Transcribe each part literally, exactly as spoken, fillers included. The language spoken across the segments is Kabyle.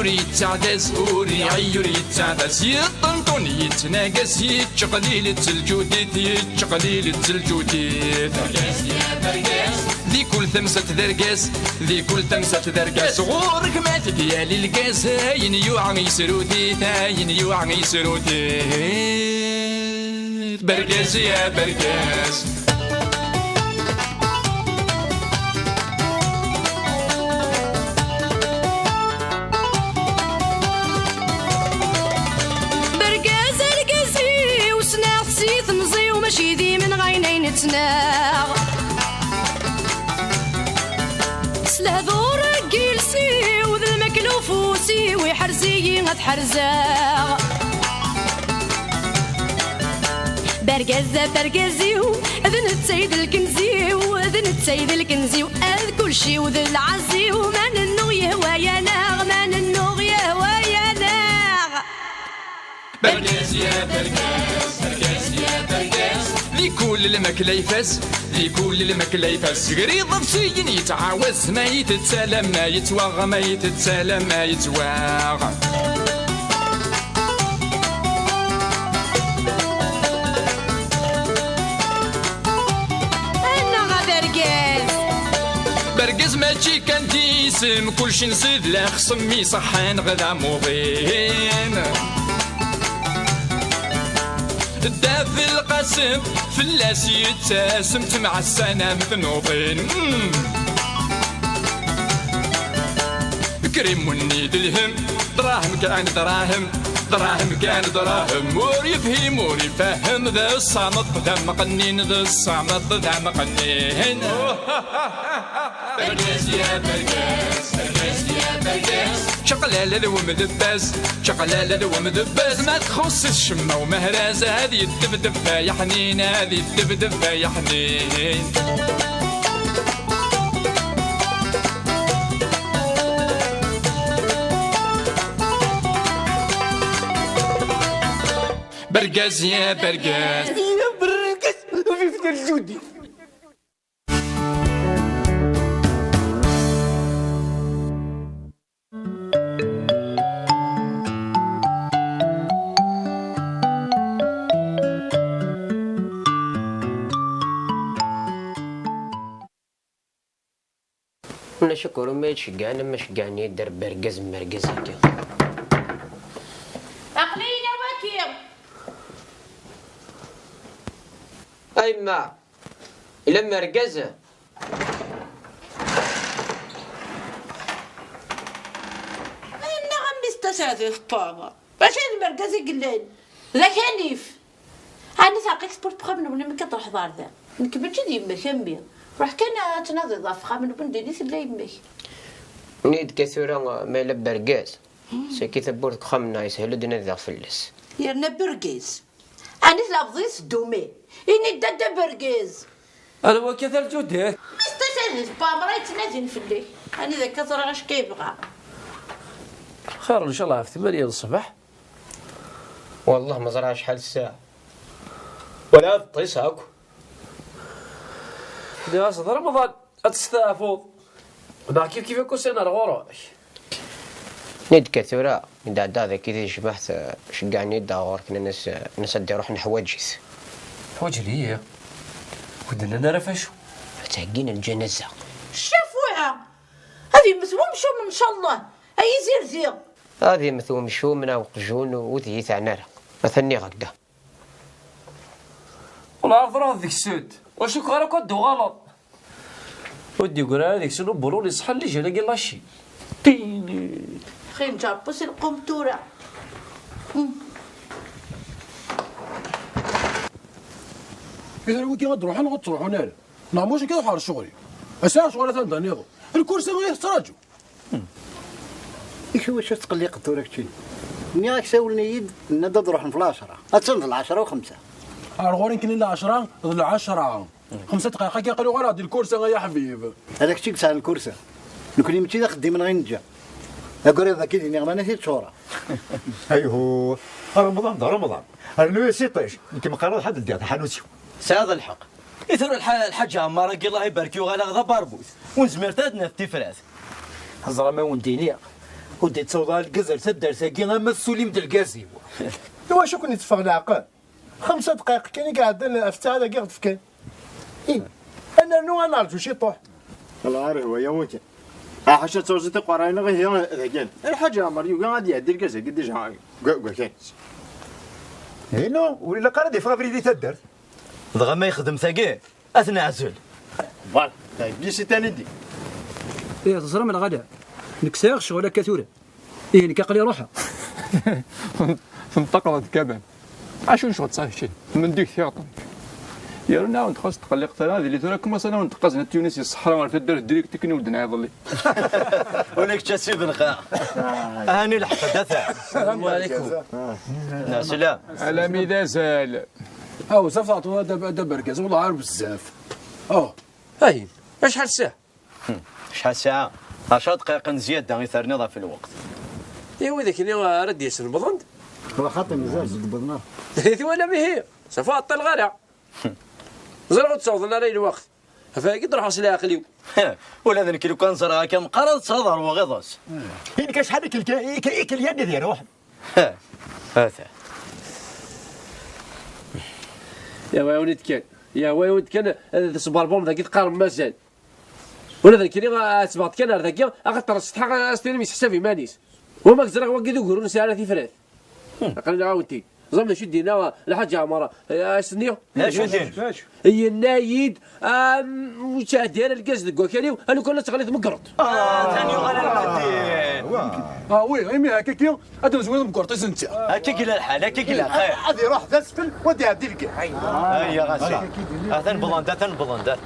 Ur yettaɛdaz, ur iɛeyyu, ur yettaɛdaz. Yeṭṭenṭun, yettnagas, yettqelil-itt lǧudit, yettqelil-itt lǧudit. Di kul tamsalt d argaz, di kul tamsalt d argaz. Ɣur-k ma t-id-yali lgaz, ayen yuɛa yesrut-it, ayen yuɛa yesrut-it. Bergaz ya bergaz. Bergaz argaz-iw, ssneɣ-t si temẓi-w, mačči d imenɣayen ay nettnaɣ. S lehdur n yiles-iw d lmakla ufus-iw, iḥrez-iyi ad t-ḥerzeɣ. Bergaz ɣef argaz-iw, d netta i d lkenz-iw, d netta i d lkenz-iw, ad kulci-w d lɛaz-iw, ma nennuɣ yehwa-yaneɣ, ma nennuɣ yehwa-yaneɣ. Bergaz ya bergaz, bergaz ya bergaz. Di kul lmakla ifaz, di kul lmakla ifaz. Gar iḍebsiyen yettɛawaz, ma yettett alamma yettwaɣ, ma yettett alamma yettwaɣ. Annaɣ a bergaz. Bergaz mačči kan d isem, kulci nsid la xsem iṣeḥḥan ɣ d amuḍin. Dda Belqasem fell-as yettasem, temɛassanam tnuḍin. Krimunni d lhem, dṛahem kan dṛahem, dṛahem kan dṛahem. Ur yefhim ur ifehhem, d ṣṣameṭ d amqennin, d ṣṣameṭ d amqennin. Bergaz ya bergaz, bergaz ya bergaz. Čaqlala d wemdebbaz, čaqlala d wemdebbaz. Ma txuṣṣ-it ccemma umehraz, ad yeddebdeb ay aḥnin, ad yeddebdeb ay aḥnin. Bergaz ya bergaz. Ya bergaz, vive le Judi. Ulac akk ur ma yettceggiɛen am ma ceggɛen-iyi-d ar bergaz n mergaz-agi. Aql-iyi awaki. A yemma, yella mergaz? Inna a mmi-s d taseɛdit n Tom. Mačči d mergaz i yellan. D akanif. Ɛni teɛreq-ak tewwurt n uxxam-nwen imi akka truḥeḍ ɣer da? Nekk mačči d yemma-k a mmi. Ruḥ kan ad tnadiḍ ɣef uxxam-nwen din i tella yemma-k. Ini-d kan tura ma yella bergaz. Saki tawwurt n uxxam-nneɣ yeshel ad nadiɣ fell-as. Yerna bergaz. Ɛni tleɛbeḍ-iyi s ddumi? Ini-d dadda bergaz. Ar wakka tarǧudet. Mmi-s d taseɛdit n Ɛmer ay yettnadin fell-ak. Anida akka ẓriɣ acku yebɣa. Xir ncallah ɣef tmanya n ṣṣbeḥ. Wallah ma ẓriɣ acḥal ssaɛa. Wala ad ṭṭiseɣ akk. Nniɣ-as d Remḍan, ad testeɛfuḍ. Neɣ kif kif akk usan ar ɣur-k. Nid-ka tura, mi d-ɛeddaɣ dagi di tejmaɛt, eh, ceggɛen-iyi-d ɣur-k, nnan-as, eh, nnan-as ad d-iruḥ neḥwaǧ-it. Ḥwaǧen-iyi? Ur d-nnan ara f acu? Ad ttheggin lǧanaza. Ccaf wiha! Ad yemmet wemcum, ncallah! Ay izirdi! Ad yemmet wemcum neɣ uqjun, ur d-iyi-teɛna ara. Atan nniɣ-ak-d. Ur ɛarḍ ruḥ deg-sent. Ur cukkeɣ ara akk ad d-tuɣaleḍ. Ur d-yeggri ara deg-sen ubulun iṣeḥḥan lijal-agi laci. Tini. Xi nǧerbu si lqum tura. Ihi wigi ad d-ruḥen neɣ ad ttruḥun ara? Neɣ mačči akka ad ḥerz ccɣel-iw? Ass-a ccɣel atan da nniḍen. Lkursa i tettṛaǧu. I wacu tettqelliqeḍ tura keččini? Nniɣ-ak sawlen-iyi-d, nnan-d ad ruḥen f lɛecṛa. Attan d lɛecṛa u xemsa. Ar ɣur-i nekkni lɛecṛa d lɛecṛa. Xemsa dqayeq akka aql-i uɣaleɣ di lkursa ay aḥbib. Ala kečč i yesɛan lkursa. Nekkni mačči d axeddim-nneɣ i neǧǧa. Agriḍ-agi d iniɣman i t-iččuṛen. Ayhuh, Remḍan d Remḍan. Rnu-yas iṭij, nekk meqqar ad ḥad ldiɣ taḥanut-iw. Tesɛiḍ lḥeqq. I tura lḥa-, lḥaǧa Ɛmar-agi, Allah ibarek, yuɣal-aɣ d abarbut. Ur nezmir ara ad naf tifrat. Ẓer ma wen-d-iniɣ. Ur d-yettaweḍ ara lgaz ar taddart-agi ama tessulim-d lgaz-iw. Iwacu ken-itteffeɣ leɛqel? Xemsa dqayeq kan i iɛeddan ɣef tsaɛa-agi i ɣ-d-fkan. Ih, ad nernu ad nerǧu ciṭuḥ. Lɛar ihwa-yawen kan. Ḥaca ad tawẓi tiqerray-nneɣ ihi dagi. Lḥaǧ Ɛmer yugi ad iɛeddi lgaz-agi dija deg wakan-is. Inu, ur ilaq ara ad iffeɣ abrid i taddart. Dɣa ma yexdem tagi, ad t-neɛzel. Voilà, tagi si tanidi. Ih, teẓram lɣala. Nekk sɛiɣ ccɣel akka tura. Ih, nekk aql-i ruḥeɣ. Tenṭaqeḍ-d kaman. Acu n ccɣel tesɛiḍ keččini? Mendig tiɣeṭṭen. Yerna awen-d-xas tqelliqt ara, ad yili tura kumasan awen-d-qqazen a Tunis i ṣṣeḥra ɣer taddart direct akken i wen-d-nɛiḍ lli. Ula kečč a si Belxir. Ahani leḥqed ata. Assalamu alaikum. Neslam. Alami d azal. Aw, safeɣ tura da, da bergaz, wellah ar bezzaf. Aw. Ahin, acḥal ssaɛa? Acḥal ssaɛa? Ɛecra dqayeq n zzyada i terniḍ ɣef lweqt. I widak-nni ara d-yasen wwḍen-d? Wa xaṭi mazal ur d-wwḍen ara. Twalam ihi? Safa ɛeṭṭileɣ ara. Ẓriɣ ur d-ttawḍen ara i lweqt. Ɣef wayagi i d-ruḥeɣ s leɛqel-iw. Ula d nekk lukan ẓriɣ akka meqqar ad ttɣaḍ ar waɣiḍ-as. I nekk acḥal i kel-, i kel-, i kelyan ad iruḥ. Ata. Yehwa-yawen-id kan. Yehwa-yawen-id kan, ad tesberbum dagi teqqarem mazal. Ula d nekkini ad sbeɣ kan ar dagi, axaṭer setḥa ad s-tinim yesseḥsab iman-is. Wama ẓriɣ wagi d ugur ur nesɛi ara tifrat. Aql-aneɣ-awen-t-id. Ẓem d acu d-yenna Lḥaǧ Ɛmer, eh, ass-nni? D acu d-yenna? Yenna-yi-d, am, ur ttɛeddi ara lgaz deg wakal-iw, a lukan ad teɣli tmeggreḍt. Ah, atan yuɣal ar lqadim. Ah, oui, imi hakaki, ad nezwi tmeggreḍt-is netta. Akka i yella lḥal, akka i yella lḥal. Ad iruḥ d asfel, wa d-iɛeddi lgaz. Ayya, ɣas. Atan bḍan-d, atan bḍan-d.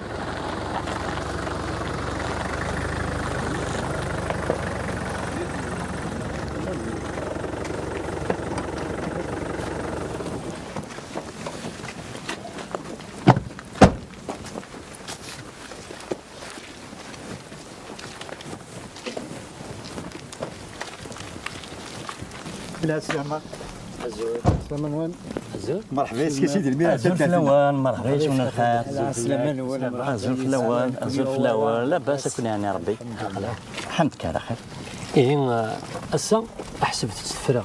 Lɛeslama. Azul. Lɛeslama-nwen. Azul. Merḥba yes-k a sidi lmir. Azul fell-awen, merḥba yes-wen lxir. Lɛeslama-nwen. Azul fell-awen, azul fell-awen. Labas akk, yeɛni Rebbi. Ḥemdek ɛla xir. Ihi, eh, ass-a, ḥesbet-tt tefra.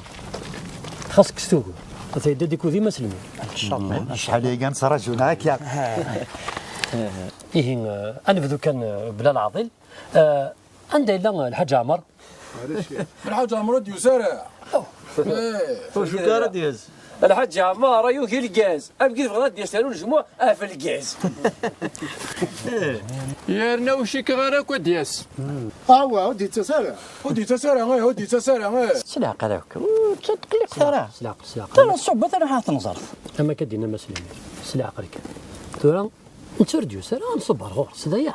Xas kkset ugur. Ata yedda-d ikud-im aselmi. Acḥal-agi nettṛaju neɣ akka. Ihi, eh, ad nebdu kan, eh, bla leɛḍil. Eh, anda yella Lḥaǧ Ɛmer? Lḥaǧ Ɛmer ur d-yusi ara. Eh. Ur cukkeɣ ara d-yas. Lḥaǧ Ɛmer yugi lgaz. Amek i tebɣiḍ ad d-yas ar unejmuɛ ɣef lgaz? Yerna ur cikkeɣ ara akk ad d-yas. Awa, ur d-yettas ara. Ur d-yettas ara, eh, ur d-yettas ara, eh. S leɛqel akk. Ur ttqelliqet ara. S leɛqel, s leɛqel. Tara ṣṣuba, tara ḥaḥet nẓert. Am akka d-yenna Mass Lmir. S leɛqel kan. Tura, netta ur d-yusi ara, ad nṣubb ar ɣur-s, d aya.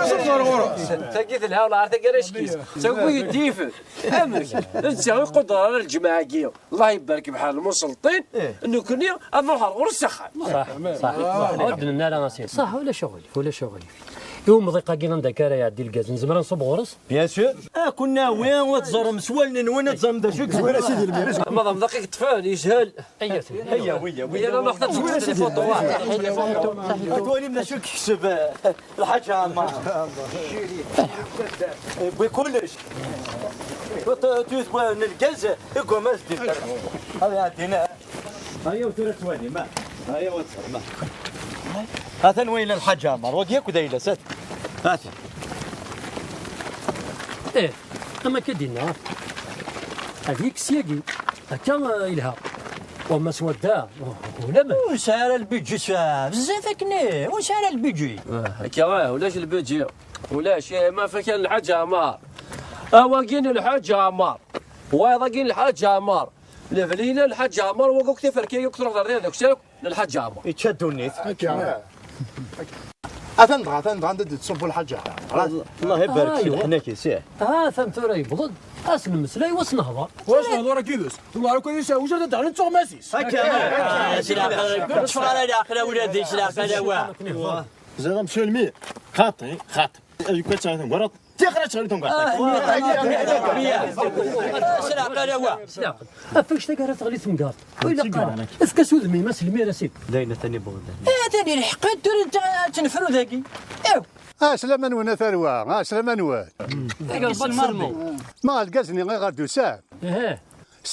Nṣubb ar ɣur-s. Tagi telha, wala ar tagi ara yeskiz. Tagi yeddif. Amek? Netta ur iquder ara lǧemɛa-agi. Allah ibarek bḥal lmuselṭin, nekkni ad nruḥ ar ɣur-s s axxam. Ṣaḥ, ṣaḥ. Ur d-nenna ara a sidi. Ṣaḥ, ulac aɣilif, ulac aɣilif. I umḍiq-agi anda akka ara iɛeddi lgaz, nezmer ad nṣubb ɣur-s? Bien sûr. Ad ken-nawi, ad teẓrem s wallen-nwen, ad teẓrem d acu i yezwir a sidi lmir. Ma d amḍiq i yeṭṭfen, yeshel. Ayya, ayya, ayya. Yal ameḥtaǧ s tilifuṭu. Ad twalim d acu i yekseb, eh, Lḥaǧ Ɛmer. Yewwi kullec. Tuyt n lgaz, igwam ad ddin. Ad iɛeddin. Aya tura twalim, ha? Aya wa tẓerma. Atan wa yella Lḥaǧ Ɛmer, wagi akk d ayla-s, atan. Atan. Eh, am akka d-yenna. Ad yeks yagi. Akka, eh, yelha. Wamma s wadda, ulamek. Ur nesɛi ara lbidju s-, bezzaf akken, eh, ur nesɛi ara lbidju. Ah, akka, eh, ulac lbidju. Ulac, eh, ma fakan Lḥaǧ Ɛmer. Awagi n Lḥaǧ Ɛmer. Wayeḍ-agi n Lḥaǧ Ɛmer. Levlina Lḥaǧ Ɛmer, wagi akk tiferka, akk truḥ d rriya d akessar, akk n Lḥaǧ Ɛmer. Ičča ddunit. Akka. Atan dɣa, atan dɣa, anda d-yettṣubbu Lḥaǧ Ɛmer. Allah ibarek si leḥnak-is, ih. Ah, atan tura yewweḍ-d. Ad s-nemmeslay, wa s-nehḍer. Wa s-nehḍer akid-s. Wa akid-s, wis ad d-ɛlin tuɣmas-is. Akka. Ah, s leɛqel, ur tteffeɣ ara leɛqel, a wladi, s leɛqel, a wa. Ẓriɣ amsulmi. Xaṭi, xaṭi. Yuka ttɛiḍen, wara. Tixra tɣli temgaḍt. Ah, s leɛqel, a wa. S leɛqel. Ɣef wannect-agi ara teɣli temgaḍt. Ur ilaq ara. Efk-as udem-im, a Selmir, a sidi. D ayen atan ibɣen. Eh, atan ilḥeq-d, tura ad tt-nefru dagi. Iw. Ah, slama-nwen a tarwa, ah, slama-nwen. Dagi s lmermu. Ma lgaz-nni i ɣer d-usan?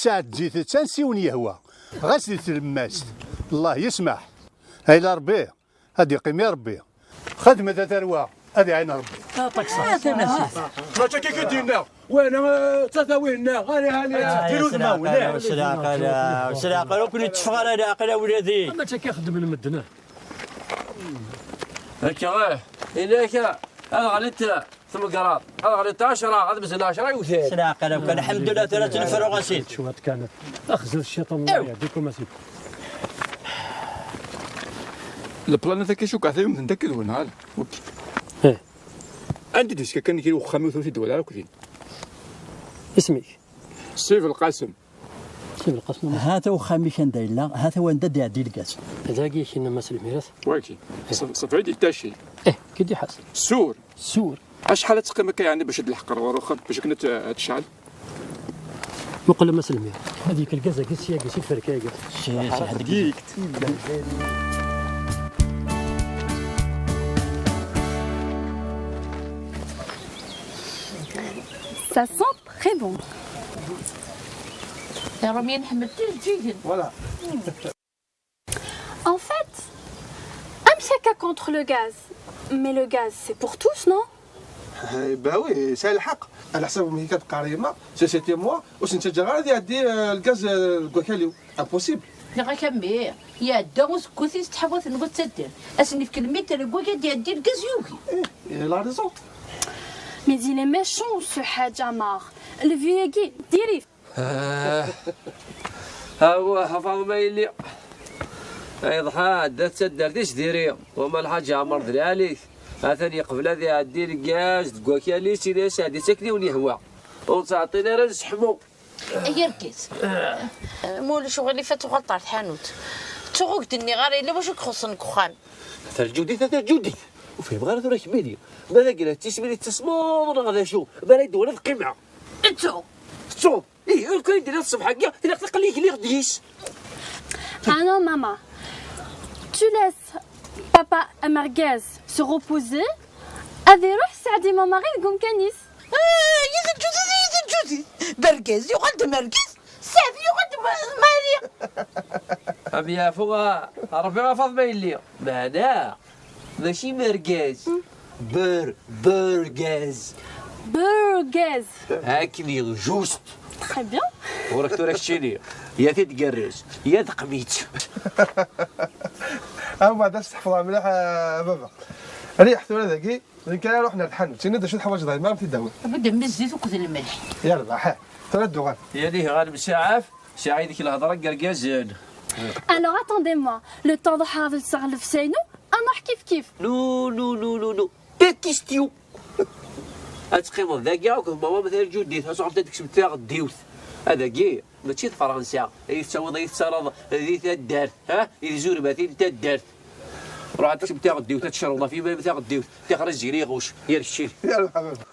Sɛeddi-t-tt ansi wen-yehwa. Ɣas di tlemmast. Allah yesmaḥ. Ayla Rebbi. Ad iqqim i Rebbi. Xedmet a tarwa. Ad iɛin Rebbi. Mačči akka i d-yenna. Wena, eh, d tatawin-nneɣ. Ali, ali. Tirudmawen, eh. Sraqala, sraqala, ur ken-itteffeɣ ara leɛqel a wladi. Mačči akka i xeddmen medden, eh. Akka, eh. Ini akka, ad ɣlint tmegraḍ. Ad ɣlint ɛecra, ad mzen ɛecra iwtal. Sraqala, kan, lḥemdullah, tura ttnefruɣ asin. Cwiṭ kan. Axzet cciṭan, Allah yehdikum asin. Leplanat akka cukkeɣ tayumt n dakk-nwen, hala. Ok. Eh. Anda d-yeska kan kra uxxam-iw tura t-id-wala akk din? Isem-ik? Sif Lqasem. Sif Lqasem. Hata uxxam-ik anda yella, hata wanda d-iɛeddi lgaz. Dagi i k-yenna Mass Lmirat. Wagi. Ṣef-, ṣefɛid ittaci. Eh, ki d-iḥas. Sur. Sur. Acḥal ad teqqim akka yeɛni bac ad d-leḥqeɣ ɣur uxxam, bac akken ad t-, ad tecɛel? Muqel a Mass Lmirat. Ad yekk lgaz-agi syagi, si tferka-agi. Si, si, ḥedd deg-i. Ça sent très bon. Iṛumyen ḥemmlen ijeǧǧigen. Voilà. En fait, amek akka contre le gaz? Mais le gaz, c'est pour tous, non? Eh, bah oui, c'est le حق. على حسب ما هي كتقاريما، c'est, c'était moi, وسنت جرى غادي يعدي، آه، الغاز، آه، الكوكاليو. Impossible. Neɣ akammi, iɛedda useggas-is tḥawat n wat taddart. Ad sen-ifk lmitr n waya ad d-iɛeddi lgaz yugi. Eh, il a raison. Mais il est méchant, ce Hadj Amar. Le vieux-agi, diri. Ah. Awah, a Faḍma yelli. Yeḍḥa, ɛeddat taddart-is diri. Wama lḥaǧ Ɛmer d lɛali-t. Atan yeqbel ad iɛeddi lgaz deg wakal-is, ini-as ɛeddi-tt akken i wen-yehwa. Ur ttɛeṭṭil ara ad nseḥmu. Ay argaz. Ma ulac uɣilif ad tuɣaleḍ ɣer tḥanut. Ttuɣ ur k-d-nniɣ ara yella wacu i k-ixuṣṣen deg uxxam. Ata lǧudit, ata lǧudit. Ur fhimeɣ ara tura kemmini. Ma d agla d tismin i tettasmeḍ neɣ d acu? Ma ara yi-d-twaliḍ qqimeɣ. Ttuɣ. Ttuɣ. Ih, ur kan d-tenniḍ ṣṣbeḥ-agi, ilaq aql-i gliɣ deg-s. Ah non, maman. Tu laisses papa amergaz se reposer. Ad iruḥ Saɛdi Mamari deg umkan-is. Ah, yezeǧǧuzi, yezeǧǧuzi. Bergaz, yuɣal-d mergaz. Saɛdi yuɣal-d ma-, Mari. Am yeɛfu, a Rebbi, a Faḍma yelli. Meɛna, mačči mergaz. Ber-, bergaz. Bergaz. Akken i juste. Très bien. Ɣur-k tura keččini. Ya tigerrez, ya deqmitt. Ameɛda, steḥfeḍ mliḥ, a baba. Riḥ tura dagi. D nekk ara iruḥen ar tḥanut. Ini-d acu teḥwaǧeḍ, a yemma, ad am-t-id-awiɣ. Abud am zzit akked lmelḥ. Yerbeḥ, eh. Tura ad d-uɣal. Yali ɣer msaɛaf, sɛid-k lhedra n yergazen. Alors, attendez-moi. Le temps ad ḥerzeɣ llebsa-inu, ad nruḥ kif kif. Non, non, non, non, non. Pas question. Ad teqqimeḍ dagi akked mama, ma tella lǧuddit, ad truḥemt ad teksem taɣeddiwt. Adagi, mačči d Fransa, i tettawiḍ, i tettarraḍ di taddart, ha? I tzurbatin n taddart. Ruḥ ad teksem taɣeddiwt, ad tecreḍ ɣef yiman-im taɣeddiwt, tixer zzin iɣuc, yar keččini. Yerbeḥ a baba.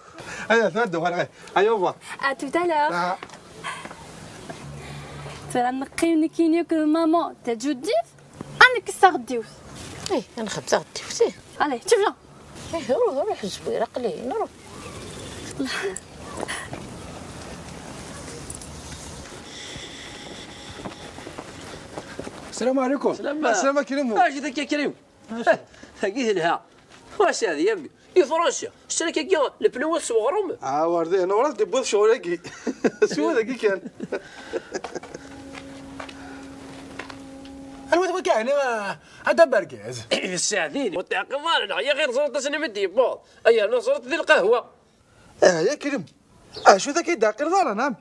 Aya, tura ad d-uɣaleɣ. Aya, au revoir. À tout à l'heure. Ah. Tura neqqim nekkini akked maman, taǧuddit, ad nekkes taɣeddiwt. Eh, ad nexdem taɣeddiwt, eh. Allez, tu viens. Eh, ruḥ, ruḥ, Zwir, aql-i, ruḥ. السلام عليكم. سلام. السلام عليكم. اش ذاك يا كريم؟ تاقي لها. واش هذه يا ابني؟ اي فرنسا، السنة كي لبنوة سوغرم. عاور ذي، انا ورد بوذ شغل اكي. شو هذا كي كان؟ الواد وقع هنا، هذا برقاز. الساعدين، وتعقب انا، يا غير زرت سنة مدي، بوض. اي، انا زرت ذي القهوة. اه، يا كريم. اه، شو ذاك يدعق الضارة، نعم.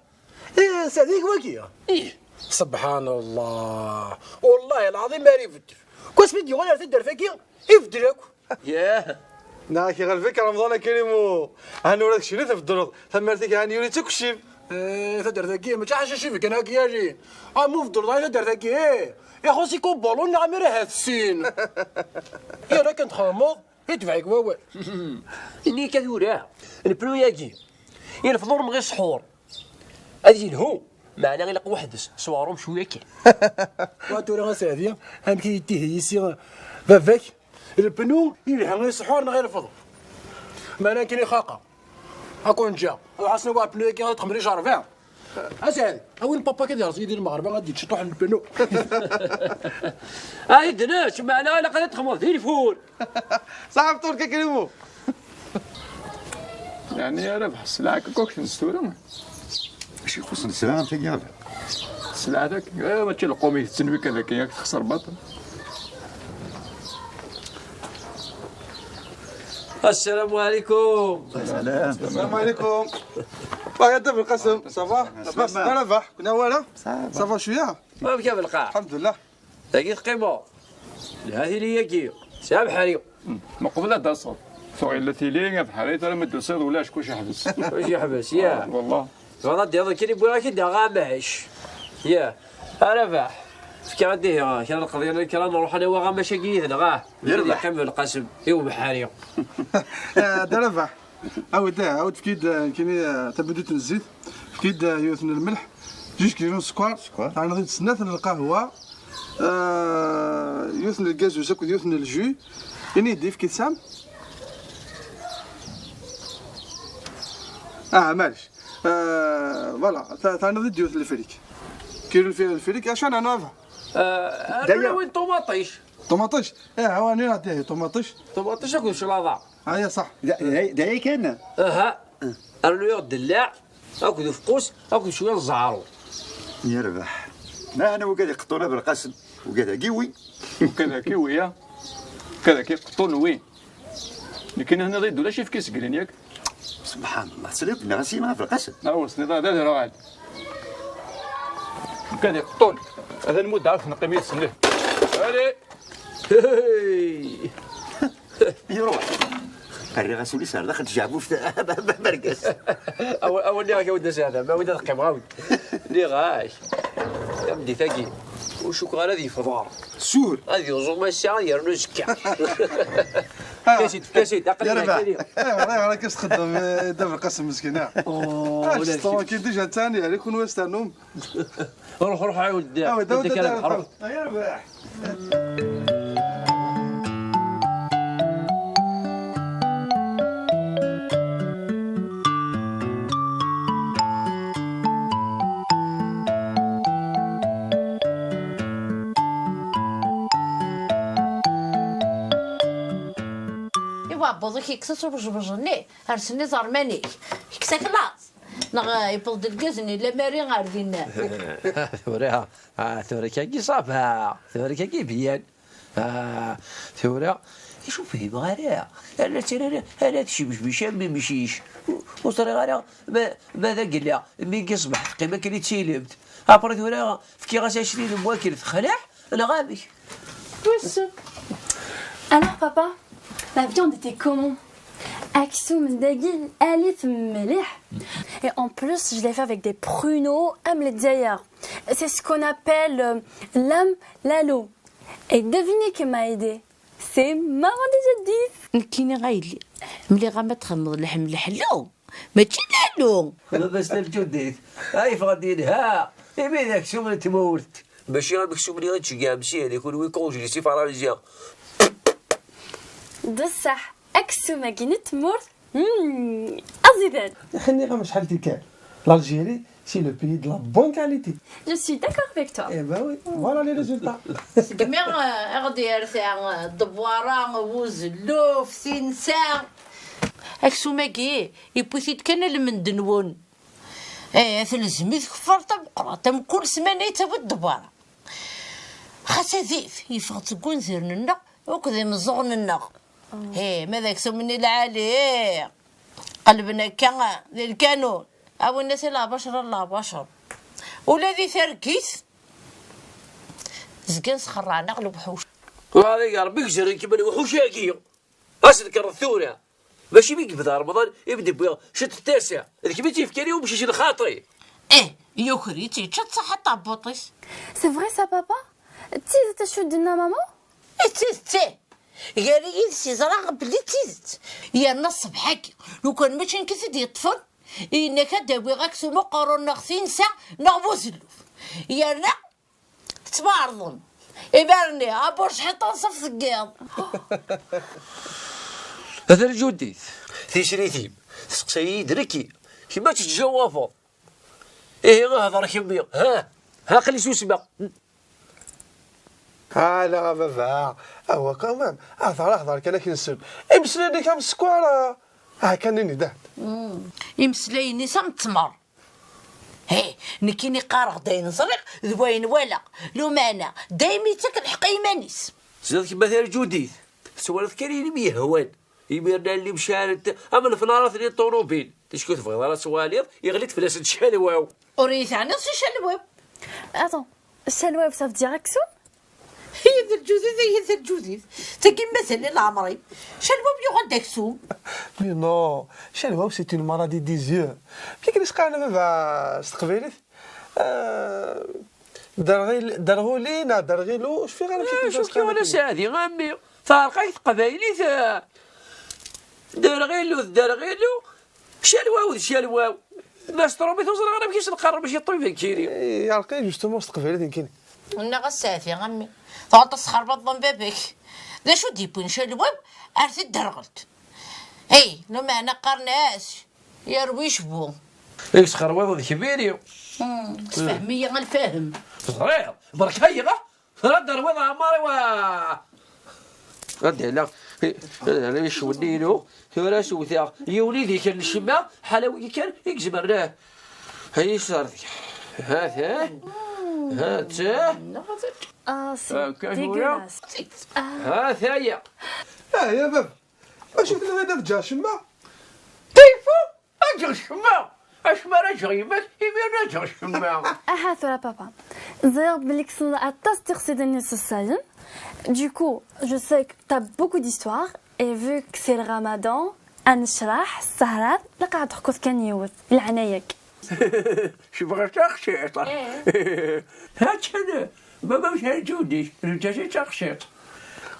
ايه، سعديك واقية. ايه. سبحان الله. والله العظيم ما يبدل. كوس مدي ولا تدر فيك، يبدلك. ياه. ناكي غير فيك رمضان كريم و-، هاني وراك شنو تبدل. ثم مرتك هاني يوري تكشف. ايه، تدر ذاكي، ما تحش شي فيك انا كي يجي. اه، مو فضل، لا تدر ذاكي، ايه. يا خو سي كوبولو، نعم، راه هاد السين. يا راك انت خامض. Itbeɛ-ik wawal. Ini-k ad ura. Lpnu-yagi. Ilfeḍ ur mɣi ṣḥur. Ad yelhu. Meɛna ilaq weḥd-s. Ṣwarum cwiya kan. Wa tura a Seɛdi, amek i yettihi yisi baba-k? Lpnu ilha i ṣḥur neɣ ilfeḍ? Meɛna akken ixaqa. Akken nǧa. Ruḥ-asen wa pneu-agi ad txemmel ijerba. Asɛed, a win papa-k ad yerẓ yid-i lmeɣreb, ad d-yečč ṭuḥ n lpenu. Ay d-nečč, meɛna ilaq ad txedmeḍ di lfur. Saɛa fṭur-k a Krimo. Yeɛni ara bḥes lɛak akk akk tens tura. Acu ixuṣṣen sra am tagi? Sselɛa-k, eh, mačči lqum i tetten wi kan akken yak texṣer baṭel. Assalamu alaikum. Salam. Salam alaikum. Wa ya Dda Belqasem, ça va? Labas? Ala baḥ, kuna wala? Ça va. Ça va cwiya? Amek a Belqaɛ? Alḥemdulillah. Dagi teqqimeḍ? Lha tili-agi. Sɛa abeḥri. Meqbel ad d-taseḍ. Tuɣ illa tili, abeḥri, tura ma d-tusiḍ ulac, kullec yeḥbes. Kullec yeḥbes, ya. Wallah. Tebɣiḍ ad d-yaḍ kan i wwiɣ-ak-id neɣ amac? Ya. A Rabaḥ. Fkiɣ-d ihi kra n lqeḍyan, kra nruḥ ad nawi amac-agi yid-neɣ, ah. Yerbeḥ. Yeqqim Belqasem i ubeḥri. Eh, Dda Rabaḥ. Awed, awed, efk-iyi-d, eh, nekkini, eh, tabudut n zzit, efk-iyi-d, eh, yiwet n lmelḥ, juj kilo n sskeṛ, sskeṛ. Terniḍ-iyi-d snat n lqahwa, eh, yiwet n lgazuz akked yiwet n lju. Ini-yi-d, efk-iyi-d tesɛam? Ah, maɛlic. Eh, voilà, ta-, terniḍ-iyi-d yiwet n lfrik. Kilo n lfi-, lfrik, acu ara nerbeḥ? Eh, daya. Rnu win ṭumaṭic. Ṭumaṭic? Eh, awani, ṭumaṭic. Ṭumaṭic akked claḍa. Aya ṣaḥ. D, d, d aya kan? Aha. Rnu-yaɣ ddellaɛ, akked ufeqqus, akked cwiya n ẓẓɛru. Yerbeḥ. Ma ana wigad iqeṭṭun a Belqasem, wigad-agi wi. Wigad-agi wi, ya. Wigad-agi iqeṭṭun wi. Nekkini tenniḍ-iyi-d ulac ifki seglen, yak? Subḥan Allah, tesliḍ neɣ a Sima a Belqasem? Awa, tesliḍ, d adra ɛad. Wigad iqeṭṭun. Ad nmudd ɛad neqqim yid-sen. Allez. Hey. Iruḥ. Rriɣ-as ul-is ar daxel n tjeɛbubt, bergas. Awa, awa, nniɣ-ak, a wid n Saɛda, ma wid ad qqimeɣ, a wid. Nniɣ-ak, tameddit-agi, ur cukkeɣ ara ad yefḍer. Sûr. Ad yuẓum ass-a, ad yernu azekka. Efk-as-id, efk-as-id, aql-i. Yerbeḥ. Ayɣer, ayɣer akka s-txeddem, eh, Dda Belqasem meskin, ah? Oh, ah, ulac. Ttṛunkil déjà tani, yeɛni kunwi ad s-ternum? Ruḥ, ruḥ, ɛiwed. Ɛiwed, ɛiwed, ɛiwed, ruḥ. Yerbeḥ. Iwa, ɛebbuḍ-ik yekkes-as ubejbej-nni, rsen iẓerman-ik. Yekkes-ak laẓ. Neɣ, eh, yewweḍ-d lgaz-nni, lamari ar dinna. Tura, ah, tura kagi ça va. Tura kagi byan. Ah, tura, acu fhimeɣ ara? Ala tirara, ala tcebcbic am imcic. Ur, ur ẓriɣ ara ma, ma d agella, mi i ṣbeḥ teqqim akken i d tilemt. Après tura, fkiɣ-as ɛecrin n wakal texleɛ, neɣ amek? Wissen. Alors, papa, la viande était comment? Aksum dagi, alit mliḥ. Et en plus, je l'ai fait avec des pruneaux, am Lezzayer. C'est ce qu'on appelle, euh, l'âme lalo. Et devinez qui m'a aidé? C'est maman de Jadis. Nekkini a yelli, mliɣ-am ad txedmeḍ leḥm leḥlu, mačči lalo. Baba-s n Lǧudit, ay yeffeɣ-d yelha, imi d aksum n tmurt. Mačči am aksum-nni i d-tceggɛem syin, i kunwi congé si Fransa. D ṣṣeḥ, aksum-agi n tmurt, hmm, aẓidan. Nniɣ-am acḥal tikkal, l'Algérie, c'est le pays de la bonne qualité. Je suis d'accord avec toi. Eh ben oui, voilà les résultats. Segmi, eh, i ɣ-d-yerta, eh, ddewwara, uzelluf, tinsa. Aksum-agi, yewwi-t-id kan lmend-nwen. Eh, telzem-it kfar tameqqrant, am kul ssmana yettawi-d ddewwara. Xas adif, yeffeɣ-d seg wanzaren-nneɣ akked imeẓẓuɣen-nneɣ. Hi, ma d aksum-nni lɛali, qelben akka d lkanun. Awin-as i lɛabacer ar lɛabacer. Ula di targit, zgan sxerrɛen-aɣ lewḥuc. Ɣer Rebbi gezren-kem lewḥuc-agi. Ad s-tnekkreḍ tura. Mačči mi yebda Remḍan i m-d-wwiɣ ciṭ n tasa. D kemm i tt-yefkan i umcic n lxaṭi. Ih, yuker-itt, yečča-tt, ṣaḥa ṭabbuṭ-is. C'est vrai ça, papa? D tidet acu d-tenna maman? D tidet, ih. Gar-iyi yid-s yeẓra belli d tidet. Yerna ṣṣbeḥ-agi, lukan mačči nekk i t-id-yeṭṭfen, yenna-k ad d-awiɣ aksum uqerru neɣ tinsa neɣ buzelluf. Yerna Tettwaɛerḍem. Ibarren-nni, abur cḥiṭ anṣuf deg yiḍ. Ata lǧudit. Tisrit-im. Testeqsa-yi-d nekki. Kemm ad tettjawabeḍ. Ihi hder kemmi. Ha? Ha, aql-i susmeɣ. Ala a baba, awa quand même, hder hder kan akken nsel. Imeslayen-ik am sskeṛ, ah, kan ini-d. Imeslayen-is am ttmer. He, nekkini qqareɣ-d ayen ẓriɣ d wayen walaɣ. Lumeɛna, daymi yettak lḥeqq i yiman-is. Tezdiḍ kemm a tarǧudit, tettwaliḍ kan ayen i m-yehwan. Imiren allen-im ceɛlent am lefnaṛat-nni n ṭuṛubil. Ticki ur tebɣiḍ ara ad twaliḍ, yeɣli-d fell-asen ccalwaw. Ur iyi-teɛniḍ s ccalwaw. Attends, ccalwaw, ça veut dire aksum? Ay tarǧudit, ay tarǧudit. Tagi mazal i leɛmer-im. Ccalwaw yuɣal d aksum. Mais non, ccalwaw c'est une maladie des yeux. Amek akken i s-qqaren a baba s teqbaylit? Euh, derɣil-, derɣuli neɣ derɣilu, ur cfiɣ ara amek akken i s-qqaren. Acu k-yuɣen a Saɛdi, a mmi? Teɛreq-ak teqbaylit, ah. Derɣilu d derɣilu, calwaw d calwaw. Ma s trumit ur ẓriɣ ara amek i s-neqqar, mačči ṭṭbib nekkini. Eh, yeɛreq-iyi justement s teqbaylit nekkini. Nniɣ-as Saɛdi, a mmi, tuɣaleḍ tesxerbaḍeḍ am baba-k. D acu d-yewwin calwaw ar tedderɣelt? Hey, lumeɛna qqaren-as yerwi cbu. I yesxerwaḍ d kbiri. Hmm, sfehmi-yi a lfahem. Teẓriḍ, berka-yi, tura ad d-terwiḍ aɛmar-iw, a. Ad d-ala, ad d-ala icewwel-inu, tura ad s-wteɣ yiwen ideg kan ncemma, ḥala wigi kan i izemren, ah. Ay, serdek. Ha-t-a. Ha-t-a. Ah, c'est dégueulasse. Ah. Ha-t-aya. Ah, ya baba. Acu tenniḍ ad ǧǧeɣ ccemma? Kayfa? Ad ǧǧeɣ ccemma? Acemma ara ǧǧeɣ yemma-k, imir ad ǧǧeɣ ccemma. Aha tura papa. Ẓriɣ belli tessneḍ aṭas tixsiḍin iṣeṣṣayen. Du coup, je sais que t'as beaucoup d'histoires et vu que c'est le ramadan, ad necreḥ ssehrat, laqaɛ ad teḥkuḍ kan yiwet, leɛnaya-k. Cebɣa taqciṭ. Eh. Ha-tt-an, baba-m d tarǧudit, d nettat i d taqciṭ.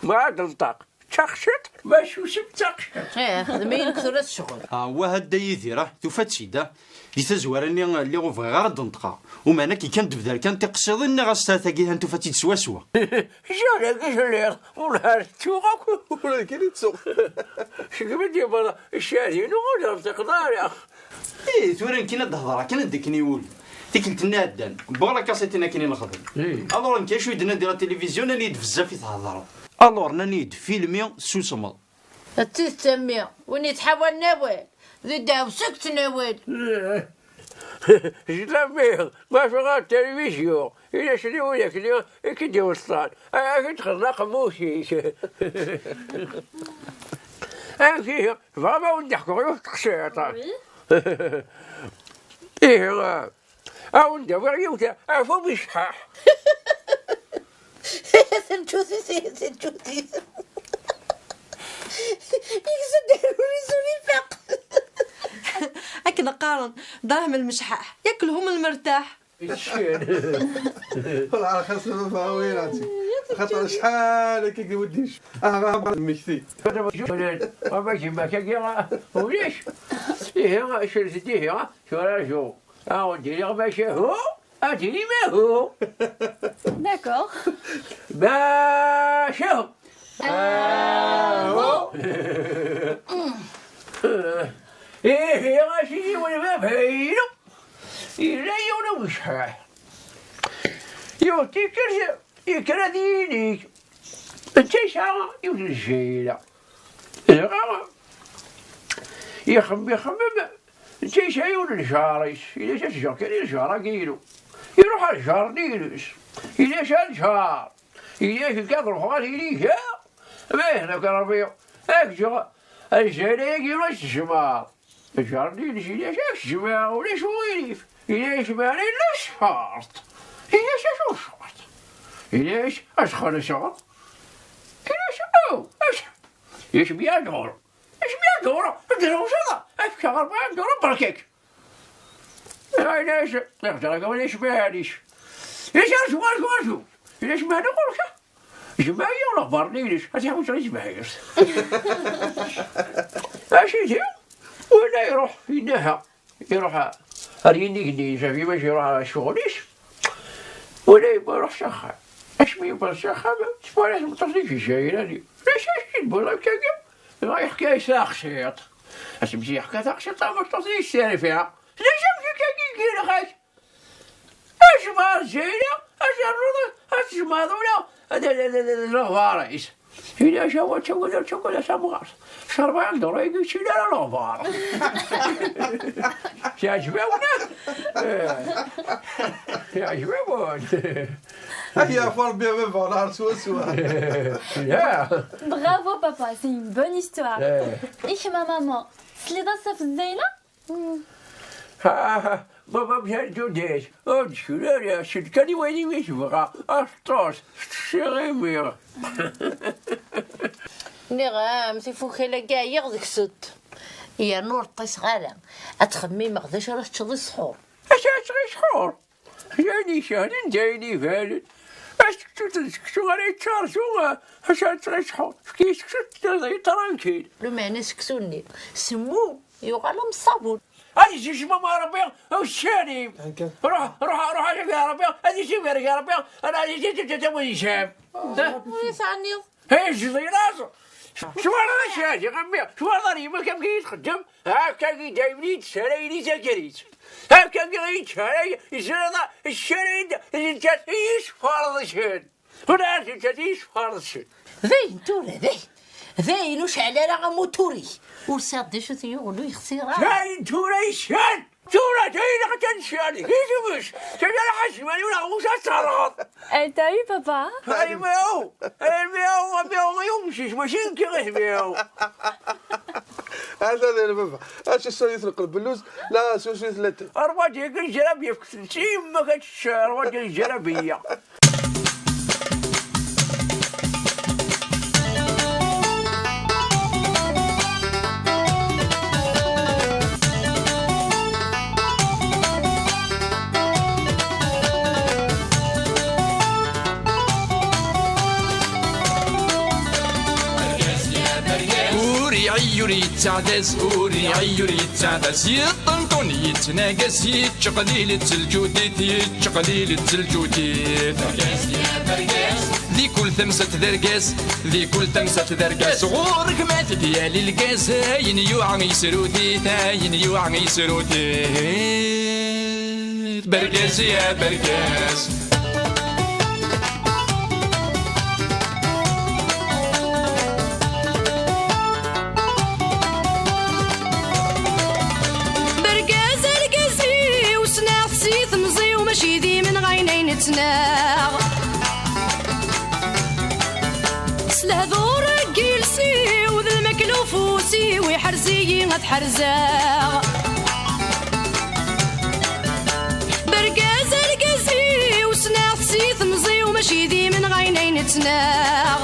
Ma ad d-tenṭeq. D taqciṭ, ma susem d taqciṭ. Eh, xdem ayen tura s ccɣel. Ah, wah a Dda Yidir, ah, tufa-tt-id, ah. Di tazwara-nni, lliɣ ur bɣiɣ ara ad d-neṭqeɣ. Umeɛna akken kan d-tebder kan tiqsiḍin, nniɣ-as tagi han tufa-tt-id swaswa. Ziɣ dagi telliḍ, wellah ar tettuɣ akk. Ula d nekkini ttuɣ. Segmi d-yewweḍ ccahid-inu, ur d-nṭiqeḍ ara. Ih, tura nekkini ad d-hedreɣ kan anda akken iwulem. Tikkelt-nni iɛeddan, wwiɣ lakaṣit-in akken i nexdem. Ih. Alors nekk acu i d-nnan di la télévision, nnan-iyi-d bezzaf i thedreḍ. Alors nnan-iyi-d filmi, susmeḍ. D tidet a mmi, win yettḥawalen awal, d ddeɛwessu i yettnawal. Jlammi, ma tebɣa televizyu, ini-as i widak-nni i k-id-iweṣṣan, ad k-id-xedmeɣ aqemmuc-ik. Amek ihi, tebɣam ad wen-d-ḥkuɣ yiwet teqsiṭ? Oui. Ihi, ad wen-d-awiɣ yiwet ɣef umecḥaḥ. Teǧǧut-it, teǧǧut-it. Yegza-d aruri s unifaq. Akken qqaren, dṛahem lmecḥaḥ, yaklhum lmertaḥ. Wallah, rxis lmefrawin, عرفتي. خاطر شحال هكاك وديش. آه، ما، ما، مكتي. Ama gma-k-agi, ulac. Ihi, cret-d ihi, tura aju. Awen-d-iniɣ macahu, ad d-tinim ahu. D'accord. Macahu. Ahu. Ihi, a sidi, yiwen baba-inu, yella yiwen umecḥaḥ. Yiwet tikkelt, yekker ad yinig. Netta yesɛa yiwet n lǧayla. Dɣa, ixemmem, ixemmem, netta yesɛa yiwen n lǧar-is, yella-as ad ǧǧeɣ kan i lǧar-agi-inu. Iruḥ ɣer lǧar-nni-ines, yella-as a lǧar, yella-as nekk ad ruḥeɣ ad inigeɣ, ma ihna-k Ṛebbi, ad k-ǧǧeɣ a lǧayla-agi-inu ad tt-tjemɛeḍ. Lǧar-nni-ines yella-as ad k-tt-jemɛeɣ, ulac uɣilif. Yella-as meɛna yella ccerṭ. Yella-as acu ccerṭ? Yella-as ad xellṣeɣ. Yella-as aw, acu? Yella-as mya duru. Yella-as mya duru, ad drewseḍ, ad fkeɣ rebɛa duru berka-k. Yella-as, iɣder-agi ulac meɛlic. Yella-as acu, acu, acu? Yella-as meɛna ɣur-k? Jmeɛ-iyi leɣbar-nni-ines, ad iḥewwes ɣer jmeɛ-is. A sidi, win a iruḥ, yenna-ha, iruḥ ar yinig-nni, safi maca iruḥ ɣer ccɣel-is, win a yewwa iruḥ s axxam. Asmi yewweḍ s axxam, twala tmeṭṭut-nni tejja-yi-d, d acu i d-tewwiḍ akkagi? Dɣa yeḥka-yas taxsiṭ. Asmi yeḥka taqsiṭ tameṭṭut-is tarifa. D acu amek akka i k-ilaq-ak? Acemma ar Zayla, ad ternuḍ, ad tjemɛeḍ ula d, d, d, d, d leɣbar-is. Ini-as, awa, ttagad, ur ttagad a tamɣart. S rebɛa n ddṛa-agi ur ttili ara leɣbar. Teɛǧeb-awen? Eh. Teɛǧeb-awen? Ay, yeɛfu Rebbi a baba, neɛreḍ swaswa. Ya. Bravo, papa, c'est une bonne histoire. Eh. I kemm a maman, tesliḍ-as ɣef Zayla? Ha, ha, baba, mḥal tudert. Ur d-tkul ara, sel kan i wayen i tebɣa. Aṭas, tettṣiɣ imi. Nniɣ-am, tifukal-agi ɛyiɣ deg-sent. Yernu ur ṭṭiseɣ ara. Ad txemmimeɣ d acu ara teččeḍ i ṣṣḥur. Acu ara teččeḍ i ṣṣḥur? D ayen isehlen, d ayen ibanen. Aseksu d seksu ara yettaraǧu, ah, acu ara teččeḍ i ṣṣḥur? Efk-iyi seksu, teṭṭiḍ-iyi tranquille. Lumeɛna seksu-nni, semmum. Yuɣal am ṣṣabun. Ad yessusem Ṛebbi uccan-im. Ruḥ, ruḥ, ruḥ, ad yessubarek Ṛebbi, ad yessubarek Ṛebbi, ad yessubarek Ṛebbi. Ur yesɛanniḍ. Hey, zzḍilaẓ! Twalaḍ acu-agi, a mmi? Twalaḍ ar yemma-k amek i yi-txeddem? Akka-agi daymen i yi-d-ssarayen i tagrit. Akka-agi i yi-d-ssarayen, zzriḍa, ssarayen-d, d nettat i yi-sferḍcen. Ula d nettat i yi-sferḍcen. Dayen tura, dayen. Dayen ur ceɛl ara amutur-ik. Ur sɛiɣ d acu t-yuɣen, ur yexsir ara. Dayen tura yeccen! Tura dayen ad tt-necɛel. Gizem-is! Tura ḥaǧ mani ur aɣ-mus ad terɣeḍ. Eh, t'as eu, papa? Ay, meo! Ay, meo, meo, ay, umcic, mačči nekk i ɣ-ihmeo. Ata d baba. Acu suyet n qelbellus, la suyet n latay. Rwaǧ-agi n jrab yefk-t-tt i yemma-k ad tečč, rwaǧ-agi n jrab-iya. Ur iɛi ur yettaɛdaz, ur iɛi ur yettaɛdaz, yeṭṭenṭun yettnagas, yettqelil-itt lǧudit, yettqelil-itt lǧudit. Di kul tamsalt d argaz, di kul tamsalt d argaz, ɣur-k ma t-id-yali lgaz, ayen yuɛa yesrut-it, ayen yuɛa yesrut-it. Bergaz ya bergaz. Bergaz argaz-iw, ssneɣ-t si temẓi-w, mačči d imenɣayen ay nettnaɣ. S lehdur n yiles-iw d lmakla ufus-iw, iḥrez-iyi ad ḥerzeɣ. Bergaz argaz-iw, ssneɣ-t si temẓi-w, mačči d imenɣayen ay nettnaɣ.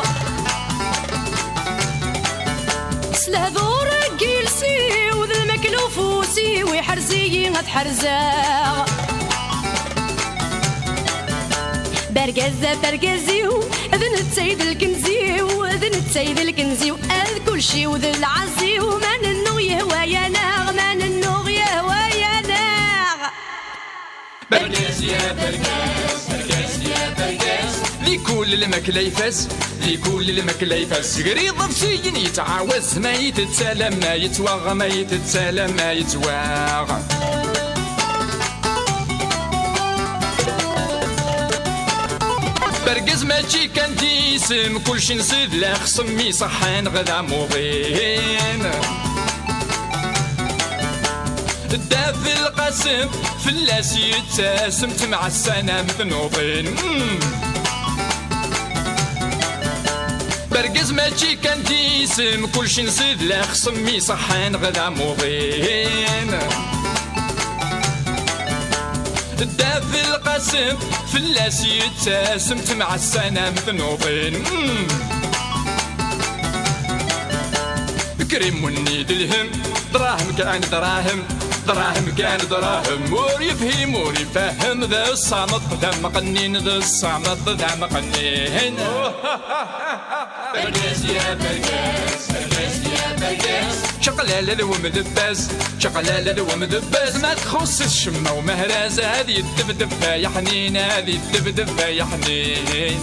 S lehdur n yiles-iw d lmakla ufus-iw, iḥrez-iyi ad ḥerzeɣ. Bergaz ɣef argaz-iw, d netta i d lkenz-iw, d netta i d lkenz-iw, ad kulci-w d lɛaz-iw, ma nennuɣ yehwa-yaneɣ, ma nennuɣ yehwa-yaneɣ. Bergaz ya bergaz, bergaz ya bergaz. Di kul lmakla ifaz, di kul lmakla ifaz. Sger iḍebsiyen yettɛawaz, ma yettett alamma yettwaɣ, ma yettett alamma yettwaɣ. Bergaz mačči kan d isem, kulci nsid la xsem iṣeḥḥan ɣ d amuḍin. Dda Belqasem fell-as yettasem, temɛassan am tnuḍin. Mm. Bergaz mačči kan d isem, kulci nsid la xsem iṣeḥḥan ɣ d amuḍin. Dda Belqasem fell-as yettasem, temɛassan am tnuḍin. Mm. Krim wenni d lhem, dṛahem kan dṛahem, dṛahem kan dṛahem. Ur yefhim ur ifehhem, d ṣṣameṭ d ameqqnin, d ṣṣameṭ d ameqqnin. Bergaz ya bergaz, bergaz ya bergaz. Čaqlala d wemdebbaz, čaqlala d wemdebbaz. Ma txuṣṣ-it ccemma umehraz, ad yeddebdeb ay aḥnin, ad yeddebdeb ay aḥnin.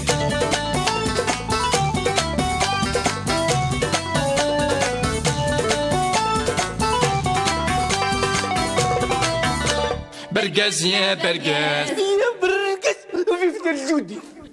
Bergaz, ya bergaz. Ya bergaz. Vive la Judith.